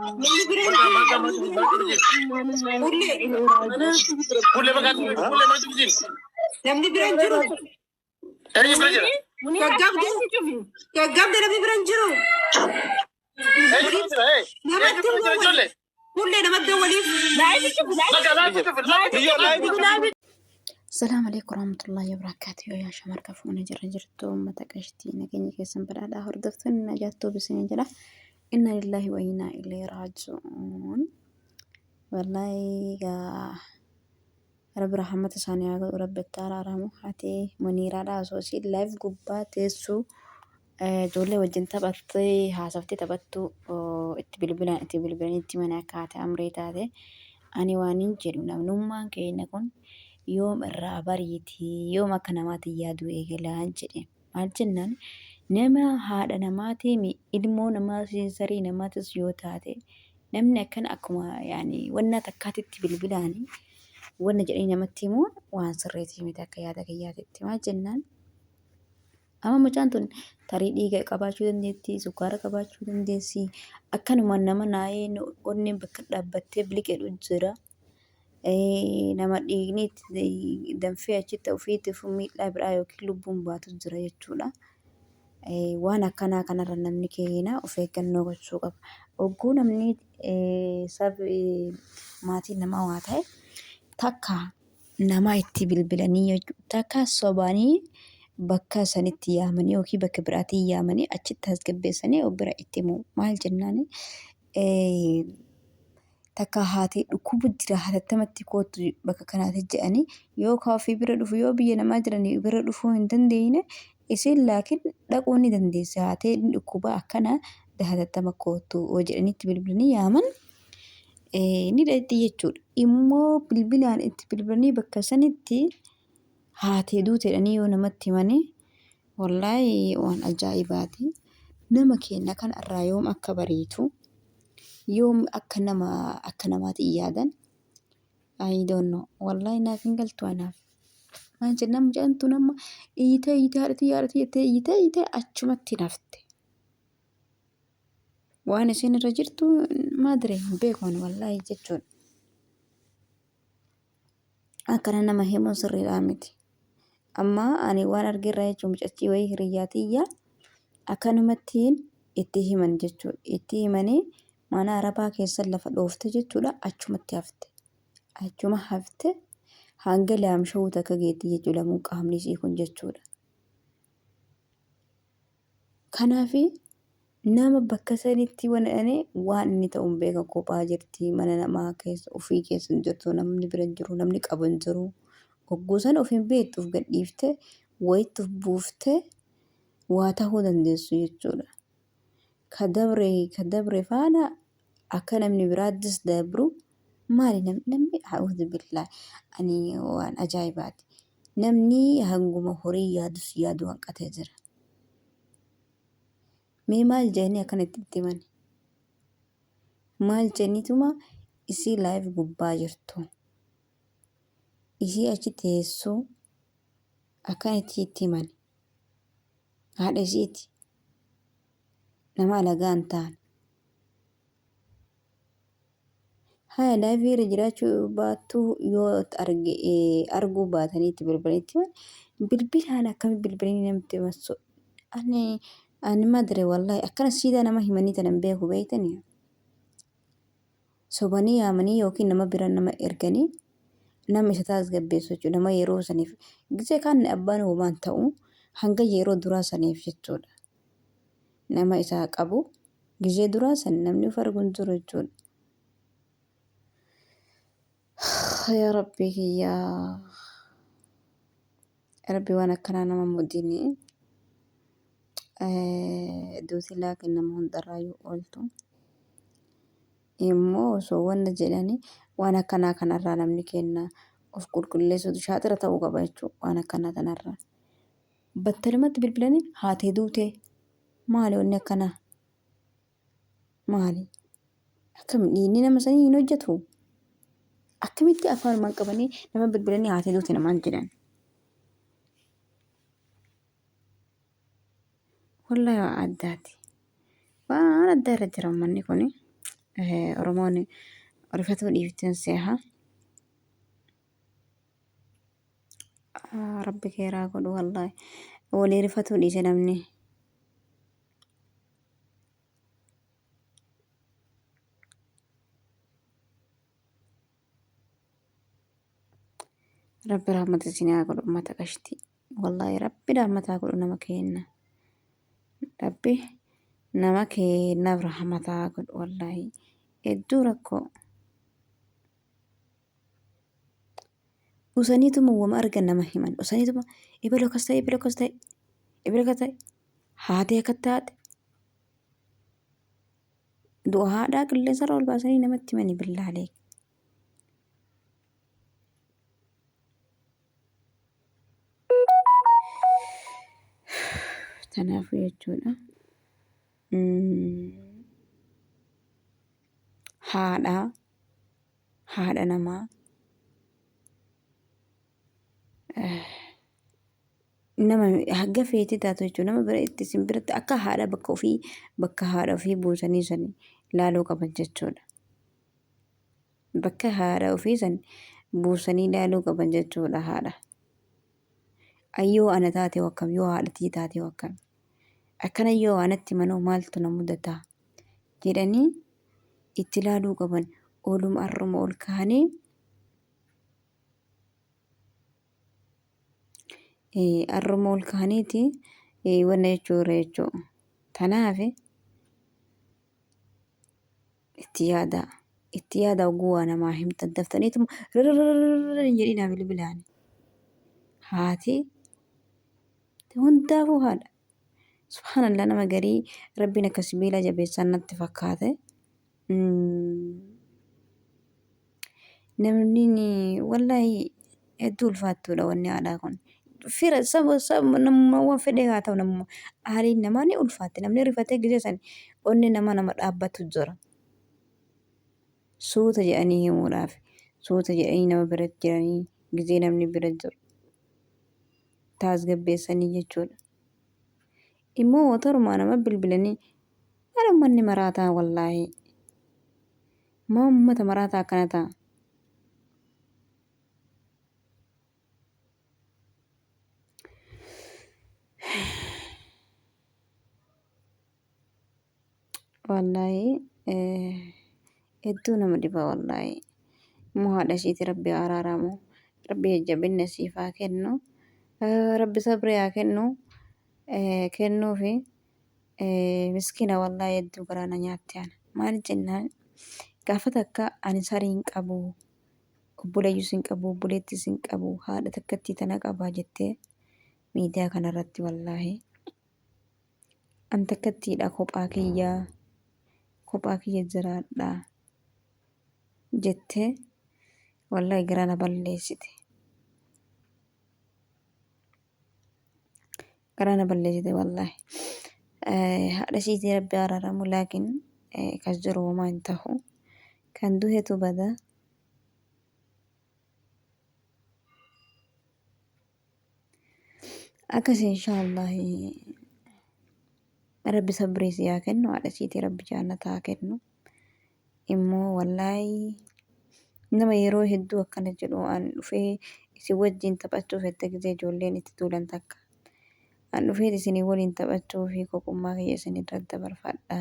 Namni bira hin jiru. Ullee. Namni bira hin jiru. Gaggabdee. Gaggabdee namni bira hin jiru. Namatti waliif. Ullee namatti waliif. Salaamu alaikum warahmatullahi wabarakatuh. Yaa shamarka fuuna jirra jirtu uummata qashtii nageenya keessan badhaadhaa hordoftoonni najaattuu bisinii jedha. Inna lillahi wa inna ilaihi raaji'uun. Wallaahi gaa Rabbi rahmata isaanii haa godhu, Rabbi itti araaramu. Haati Muniiraadha osoo isiin live gubbaa teessuu ijoollee wajjin taphattee haasaftee taphattu itti bilbilan itti bilbilanii itti mana akka haati amree taate. Ani waan hin jedhu, namnummaan keenya kun yoom irraa bariiti, yoom akka namaatti yaaduu eegalaan jedhe. Maal jennaan, nama haadha namaatii ilmoo namaa seensarii namaatis yoo taate, namni akkana akkuma yaani wanna takkaatitti bilbilaanii wanna jedhanii namatti himuun waan sirriitii miti akka yaada kiyyaatitti. Maal jennaan, amma mucaan tun tarii dhiiga qabaachuu dandeetti, sukkaara qabaachuu dandeessi. Akkanuma nama naayee onneen bakka dhaabbattee biliqedhu jira. Nama dhiigni itti danfee achitti ofiitiif miidhaa biraa yookiin lubbuun baatu jira jechuudha. Waan akkanaa kanarra namni keenya of eeggannoo gochuu qaba. Ogguu namni maatiin namaa waa ta'e, takka nama itti bilbilanii jechuudha. Takka sobanii bakka sanitti yaamanii yookiin bakka biraatii yaamanii achitti tasgabbeessanii of bira itti himu. Maal jennaan, takka haati dhukkubu jira, hatattamatti kootu bakka kanaati jedhanii, yookaan ofii bira dhufu, yoo biyya namaa jiranii bira dhufuu hin dandeenye isin, laakiin dhaquu ni dandeessi, haatee dhukkuba akkana hatattama kootu yoo jedhanii itti bilbilanii yaaman ni dhaqxi jechuudha. Immoo bilbilaan itti bilbilanii bakka sanitti haatee duute jedhanii yoo namatti himanii, wallaahi waan ajaa'ibaati. Nama keenya kana irraa yoom akka bariitu, yoom akka nama akka namaatti yaadan, I don't know. Wallaahi naaf hin galtu anaaf. Maal jennaan, mucaan tun amma iyyitee iyyitee haadha tiyya haadha tiyya jettee iyyitee iyyitee achumatti nafte. Waan isheen irra jirtu maadire hin beeku ani wallaahi jechuudha. Akkana nama himuun sirriidhaa miti. Amma ani waan argeerraa jechuun, mucattii wayii hiriyyaa tiyya akkanumattiin itti himan jechuudha. Itti himanii mana arabaa keessa lafa dhoofte jechuudha, achumatti hafte. Achuma hafte hanga laamsha'uu takka geetti jechuudha lamuu qaamni isii kun jechuudha. Kanaafi nama bakka sanitti wanadhane waan inni ta'u hin beekan, kophaa jirti mana namaa keessa, ofii keessa hin jirtu, namni bira hin jiru, namni qabu hin jiru. Hogguu sana of hin beektu, of gadhiifte wayitti of buufte waa ta'uu dandeessu jechuudha. Ka dabre ka dabre faana akka namni biraattis dabru maali namni, a'uudhu billaahi, ani waan ajaa'ibaati. Namni hanguma horii yaadus yaaduu hanqatee jira. Mee maal jedhanii akkana itti himan? Maal jedhaniituma isii live gubbaa jirtu, isii achi teessu akkana itti itti himan? Haadha isiiti. Nama alagaa hin taane. Haya, live irra jiraachuu baattu yoo arge arguu baatanii itti bilbilanii itti himan, bilbilaan akkami bilbilanii namatti himan? Ani madre wallahi akkana siidaa nama himanii tana hin beeku, beektanii? Sobanii yaamanii yookiin nama bira nama erganii nama isa taasgabbeessu jechuudha. Nama yeroo saniif gisee kaan abbaan homaan ta'u hanga yeroo duraa saniif jechuudha. Nama isaa qabu gisee duraa san namni of argu hin jiru jechuudha. Yaa Rabbii kiyyaa. Rabbi waan akkanaa nama mudini. Duuti laakiin nama hundarraayyuu ooltu. Immoo osoo wanna jedhani waan akkanaa kanarraa namni kenna of qulqulleessuutu shaaxira ta'uu qaba jechuudha waan akkanaa kanarraa. Battalumatti bilbilanii haatee duutee, maali wanni akkanaa? Maali? Akkam dhiigni nama sanii hin hojjetu? Akkamitti afaanumaan qabanii nama bilbilanii haatee duute namaan jedhan? Wallahi waan addaati. Waan addaa irra jira uummanni kuni. Oromoon rifatuu dhiifteen seeha. Rabbi keeraa godhu wallaahi. Walii rifatuu dhiise namni. Rabbi rahmata isin haa godhu ummata qashtii. Wallaahi rabbi rahmata haa godhu nama keenna. Rabbi nama keennaaf rahmata haa godhu wallaahi. Hedduu rakkoo. Usaniituma wama argan nama himan. Usaniituma ebelu akkas ta'e ebelu akkas ta'e ebelu akkas ta'e haatee akka taate du'a haadhaa qilleensarra ol baasanii namatti himanii billaalee. Kanaafuu jechuudha. Haadhaa haadha namaa nama haga feete taatu jechuudha. Nama bira itti isin biratti akka haadha bakka ofii bakka haadha ofii buusanii san laaluu qaban jechuudha. Bakka haadha ofii san buusanii laaluu qaban jechuudha haadha. Ayyoo ana taate akkam yoo haadha tiyya taate akkam akkana yoo anatti manoo maaltu na mudata jedhanii itti laaluu qaban ooluma arruma ol kahanii arruma ol kahaniiti wanna jechuudha jechuudha. Tanaaf itti yaadaa itti yaadaa oguu waa namaa himtan daftaniituma rrrr hin jedhinaa bilbilaan. Haati hundaafuu haadha. Subhaanallah nama garii rabbiin akka sibiila jabeessaan natti fakkaate. Namni wallaahi hedduu ulfaattuudha wanni haadhaa kun. Fira saba saba namummaawwan fedhe haa ta'u namummaa aariin namaa ni ulfaatti namni rifatee gisee san onni nama nama dhaabbatu jira. Suuta jedhanii himuudhaaf suuta jedhanii nama bira jiranii gisee namni bira jiru taasgabbeessanii jechuudha. Immoo torumaa nama bilbilanii maal ummanni maraataa wallaahi. Maa ummata maraataa akkana ta'a. Wallaahi hedduu nama dhiba wallaahi. Immoo haadha ishiiti rabbi haa araaramu. Rabbi jajjabinna siif haa kennu. Rabbi sabrii haa kennu. Kennuufi miskiina wallaahi hedduu garaa na nyaatte ana. Maal jennaan gaafa takka ani sarii hin qabu. Obboleeyyus hin qabu obboleettis hin qabu haadha takkattii tana qaba jettee miidiyaa kanarratti wallaahi. An takkattiidha kophaa kiyya kophaa kiyya jiraadha jettee wallaahi garaa na balleessite. Garaa na balleessite wallaahi. Haadha isiitii rabbi araaramu laakiin kas jiru homaa hin tahu. Kan duhetu bada. Akkas inshaallah rabbi sabrii si haa kennu haadha isiitii rabbi jaannata haa kennu. Immoo wallaahi nama yeroo hedduu akkana jedhu an dhufee isin wajjin taphachuu fette gisee ijoolleen itti tuulan takka. An dhufeet isinii waliin taphachuu fi kophummaa kiyya isin irra dabarfadha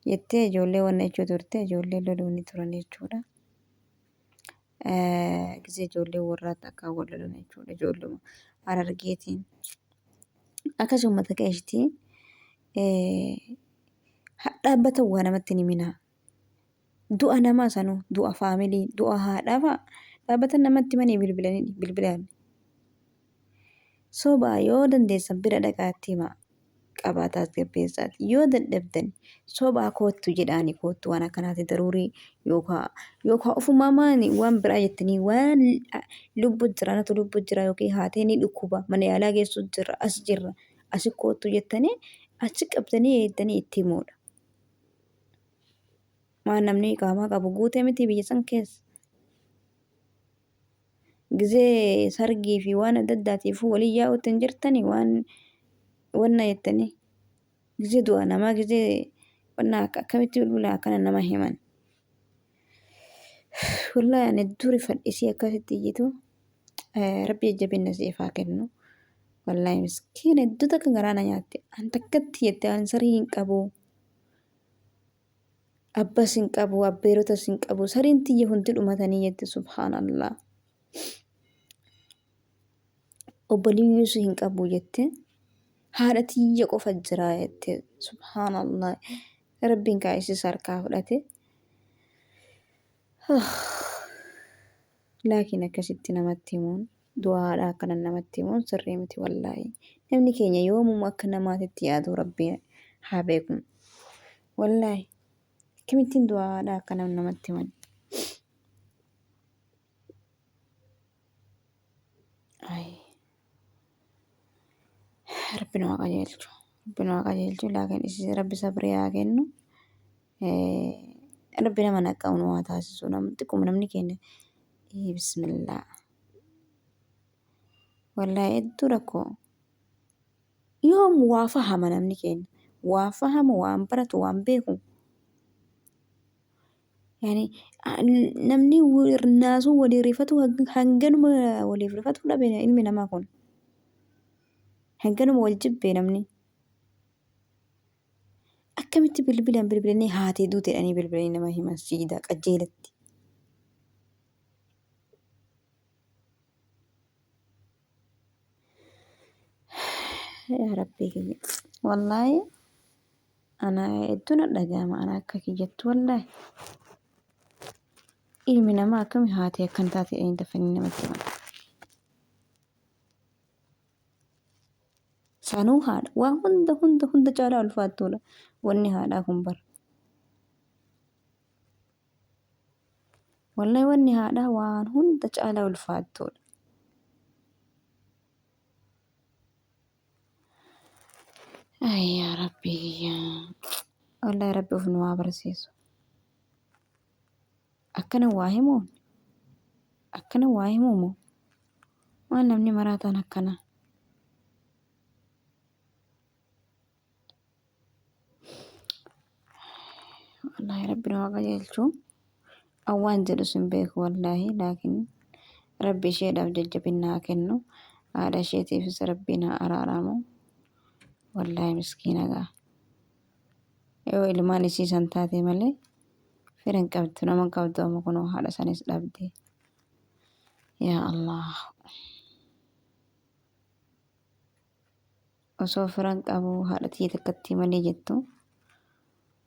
jettee ijoollee wanna jechuu turte ijoollee loluu ni turan jechuudha. Gisee ijoollee warraatti akka wal lolan jechuudha ijoolluma harargeetiin. Akkasuma ta'eeshti dhaabbata waa namatti hin himinaa. Du'a namaa sanuu du'a faamilii du'a haadhaa fa'a dhaabbata namatti himanii bilbilanii bilbilaan. Sobaa yoo dandeessan bira dhaqaatti himaa. Qabaa taasgabbeessaati. Yoo dadhabdan sobaa koottu jedhaani koottu waan akkanaati daruurii yookaa yookaa ofumaa maani waan biraa jettanii waan lubbu jira natu lubbu jira yookiin haatee ni dhukkuba mana yaalaa geessu jira as jirra asi koottu jettanii achi qabdanii eeddanii itti himuudha. Waan namni qaamaa qabu guutee miti biyya san keessa. Gizee sargii fi waan adda addaatiif walii yaa'utti hin jirtani waan wanna jettanii. Gizee du'a namaa gizee Wanna akka akkamitti bilbila akkana nama himan. Wallaahi ani hedduu rifadhe akkasitti iyyitu. Rabbi jajjabina siif haa kennu. Wallaahi miskiina hedduu takka garaa na nyaatte. An takkatti jette an sarii hin qabu. Abbas hin qabu, abbeerotas hin qabu. Sariin tiyya hundi dhumatanii jette subhaanallah. Obboleeyyuus hin qabu jette. Haadha tiyya qofa jira jette subhaanallah. Rabbiin kaa isis harkaa fudhate. Laakiin akkasitti namatti himuun du'a haadhaa akkana namatti himuun sirrii miti wallaahi. Namni keenya yoomuma akka namaatitti yaadu rabbi haa beeku. Wallaahi akkamittiin du'a haadhaa akkana namatti himan. Rabbi nu haa qajeelchu. Rabbi nu haa qajeelchu. Laakiin isii rabbi sabrii haa kennu. Rabbi nama naqqabu nu haa taasisu. Xiqquma namni keenya bismillaa. Wallaahi hedduu rakkoo. Yoom waa fahama namni keenya. Waa fahama, waan baratu, waan beeku. Yani namni naasuu walii rifatu hanganuma waliif rifatu dhabe ilmi namaa kun. Hanganuma wal jibbe namni. Akkamitti bilbilaan bilbilanii haatee duute jedhanii bilbilanii nama himan siidaa qajeelatti. Yaa Rabbii kiyya. Wallaahi ana hedduu na dhaga'ama ana akka kiyyatti wallaahi. Ilmi namaa akkami haatee akkan taate jedhanii dafanii namatti himan. Sanuu haadha waa hunda hunda hunda caalaa ulfaattuudha wanni haadhaa kun bar. Wallahi wanni haadhaa waan hunda caalaa ulfaattuudha. Ay yaa Rabbii kiyya. Wallahi Rabbi of nu haa barsiisu. Akkana waa himuun akkana waa himuu moo maal namni maraataan akkana. Wallaahi rabbi nu haa qajeelchu. An waan jedhus hin beeku wallaahi laakiin rabbi isheedhaaf jajjabinna haa kennu. Haadha isheetiifis rabbiin haa araaramu. Wallaahi miskiina gaa. Yoo ilmaan isii san taate malee fira hin qabdu nama hin qabdu amma kunoo haadha sanis dhabde. Yaa Allah. Osoo fira hin qabu haadha tiyya takkattii malee jettu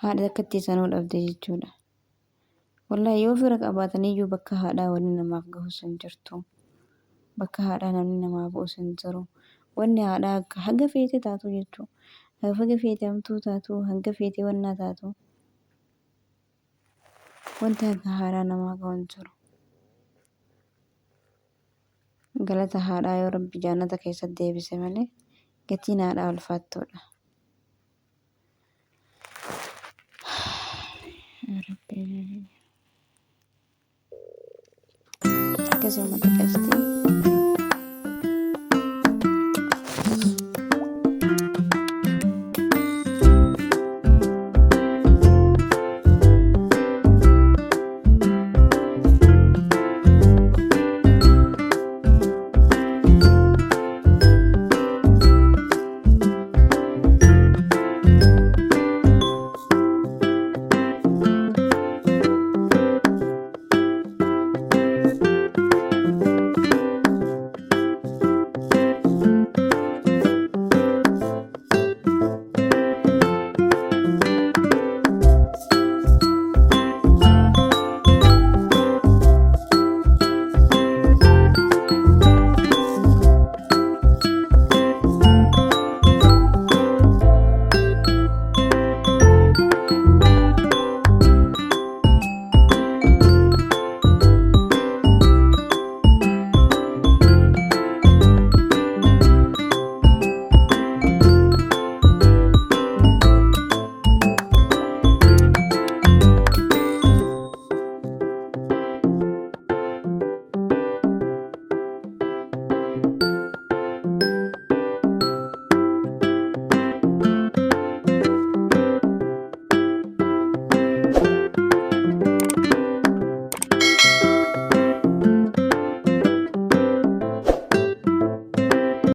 haadha takkattii sanuu dhabde jechuudha. Wallahi yoo fira qabaataniyyuu bakka haadhaa wanni namaaf gahus hin jirtu. Bakka haadhaa namni namaa bu'us hin jiru. Wanni haadhaa akka haga feete taatu jechuu. Haga feete hamtuu taatu, hanga feete wannaa taatu. Wanti haga haadhaa namaa gahu hin jiru. Galata haadhaa yoo Rabbi jaannata keessatti deebise malee gatiin haadhaa ulfaattuudha. Akkasuma uummata qashtii.